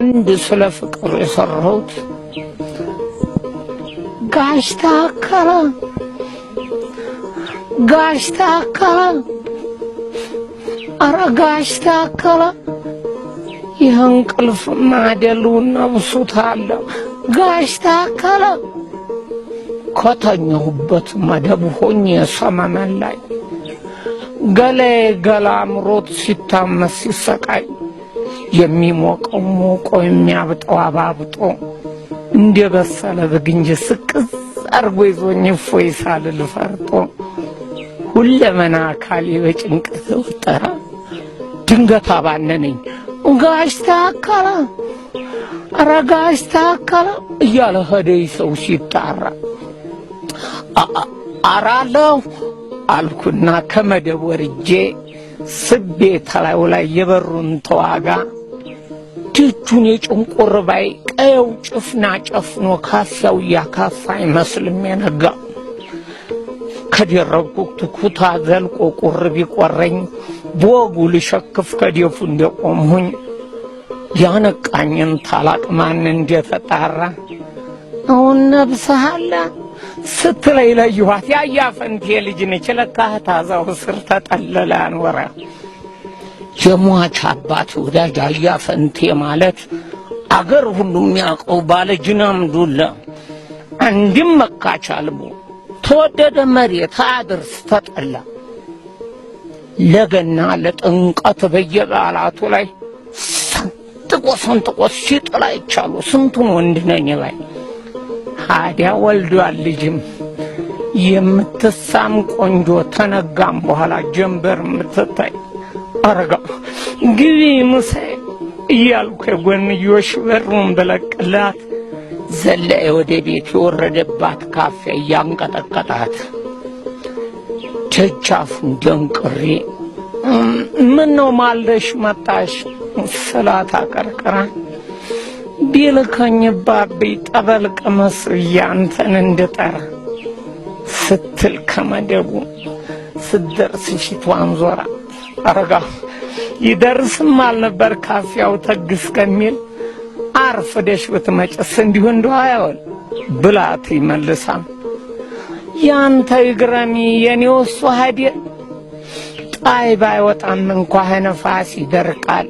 አንድ ስለ ፍቅር የሰራሁት ጋሽ ታከለ፣ ጋሽ ታከለ፣ ኧረ ጋሽ ታከለ፣ ይህ እንቅልፍ ማደሉ ነብሱት አለ። ጋሽ ታከለ፣ ከተኛሁበት መደብ ሆኜ ሰመመን ላይ ገላዬ ገላ አምሮት ሲታመስ ሲሰቃይ፣ የሚሞቀው ሞቆ የሚያብጠው አባብጦ እንደ በሰለ ብግንጅ ስቅዝ አርጎ ይዞኝ እፎይ ሳልል ፈርጦ ሁለመና አካሌ በጭንቅ ተወጠረ። ድንገት አባነነኝ። ጋሽ ታከለ፣ ኧረ ጋሽ ታከለ እያለ ሄደይ ሰው ሲጣራ፣ አራለሁ አልኩና ከመደብ ወርጄ ስቤ ተላዩ ላይ የበሩን ተዋጋ ደጁን የጭንቁር ባይ ቀየው ጭፍና ጨፍኖ ካፊያው እያካፋ አይመስልም የነጋ። ከደረብኩት ኩታ ዘልቆ ቁር ቢቆረኝ በወጉ ልሸክፍ ከደፉ እንደቆምሁኝ ያነቃኝን ታላቅ ማን እንደተጣራ አሁን ነብስሃለ ስትለይ ለየኋት። ያያ ፈንቴ ልጅ ነች ለካ ታዛው ስር ተጠለለ አንወራ። የሟች አባት ወዳጅ አያ ፈንቴ ማለት አገር ሁሉ የሚያውቀው ባለ ጅናም ዱላ፣ አንድም መካች አልቦ፣ ተወደደ መሬት አድርስ ተጠላ፣ ለገና ለጥምቀት በየበዓላቱ ላይ ሰንጥቆ ሰንጥቆ ሲጥል አይቻሉ ስንቱን ወንድ ነኝ ላይ። ታዲያ ወልዷል ልጅም የምትሳም ቆንጆ፣ ተነጋም በኋላ ጀንበር የምትታይ። አረጋ ግቢ ምሳዬ እያልኩ የጎንዮሽ በሩን ብለቅላት ዘላ ወደ ቤት የወረደባት ካፌ እያንቀጠቀጣት ደጃፉን ደንቅሬ ምን ነው ማልደሽ መጣሽ ስላት አቀርቅራ ቢልከኝ ባቢ ጠበል ቅመስ ብዬ አንተን እንድጠራ ስትል ከመደቡ ስትደርስ ፊቷን ዞራ አረጋ ይደርስም አልነበር ካፊያው ተግ እስከሚል አርፍደሽ ብትመጭስ እንዲሁ እንደው አያውል ብላት ይመልሳ ያንተ ይግረሚ የኔው እሱ ሀዲ ጣይ ባይወጣም እንኳ ነፋስ ይደርቃል።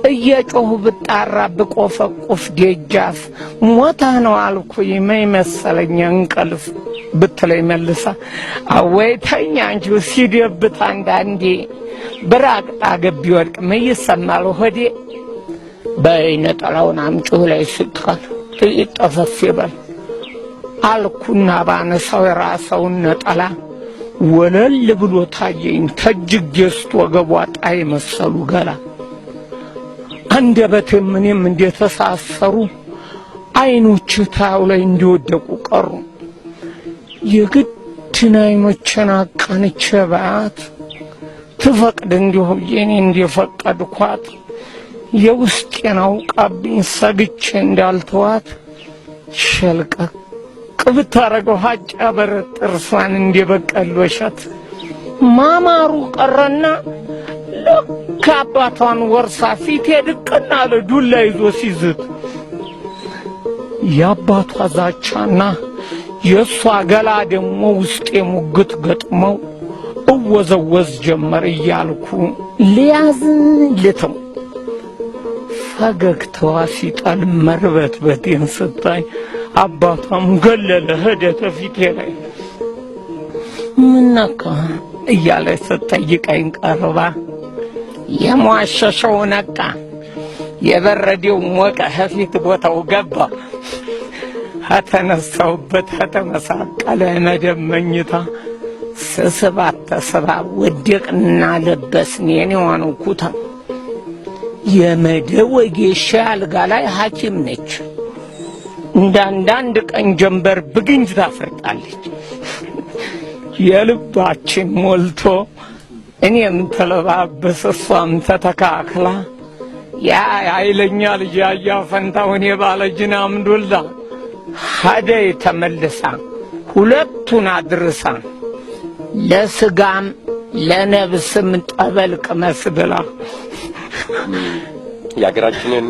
እየጮሁ ብጣራ ብቆፈቁፍ ደጃፍ ሞተህ ነው አልኩኝ መይ መሰለኝ እንቅልፍ ብትለኝ መልሳ አወይ ተኛ አንቺው ሲደብት አንዳንዴ ብራቅጣ ገብ ቢወድቅ ምን ይሰማል ሆዴ። በይ ነጠላውን አምጪው ላይ ስጥቃል ጠፈፍ ይበል አልኩና ባነሳው የራሰውን ነጠላ ወለል ብሎ ታየኝ ተጅግ ስት ወገቧ ጣይ መሰሉ ገላ። አንደበቴም እኔም እንደተሳሰሩ አይኖች ታዩ ላይ እንዲወደቁ ቀሩ። የግድን አይኖቼን አቃንቼ ባያት ትፈቅድ እንዲሁ የኔ እንደፈቀድኳት የውስጤን አውቃብኝ ሰግቼ እንዳልተዋት ሸልቀቅ ብታረገው ሀጫ በረት ጥርሷን እንደበቀል ወሸት ማማሩ ቀረና ልክ አባቷን ወርሳ ፊቴ ድቅና አለ ዱላ ይዞ ሲዝት። የአባቷ ዛቻና የእሷ ገላ ደግሞ ውስጤ ሙግት ገጥመው እወዘወዝ ጀመር እያልኩ ሊያዝ ልተው ፈገግታዋ ሲጣል መርበትበቴን ስታይ አባቷም ገለለ ሄደ ተፊቴ ላይ። ምነካ እያለ ስትጠይቀኝ ቀርባ የሟሸሸው ነቃ፣ የበረዴው ሞቀ፣ ከፊት ቦታው ገባ። ከተነሳሁበት ከተመሳቀለ መደብ መኝታ ስስባት ተስባ ወደቅና ለበስን የኔዋን ኩታ። የመደብ ወጌሻ አልጋ ላይ ሐኪም ነች። እንዳንዳንድ ቀን ጀንበር ብግንጅ ታፈርጣለች። የልባችን ሞልቶ እኔም ተለባበስ እሷም ተተካክላ ያ ኃይለኛ ልጅ ያያ ፈንታሁን የባለ ጅናም ዱላ ሀደይ ተመልሳ ሁለቱን አድርሳ ለስጋም ለነብስም ጠበል ቅመስ ብላ የሀገራችንን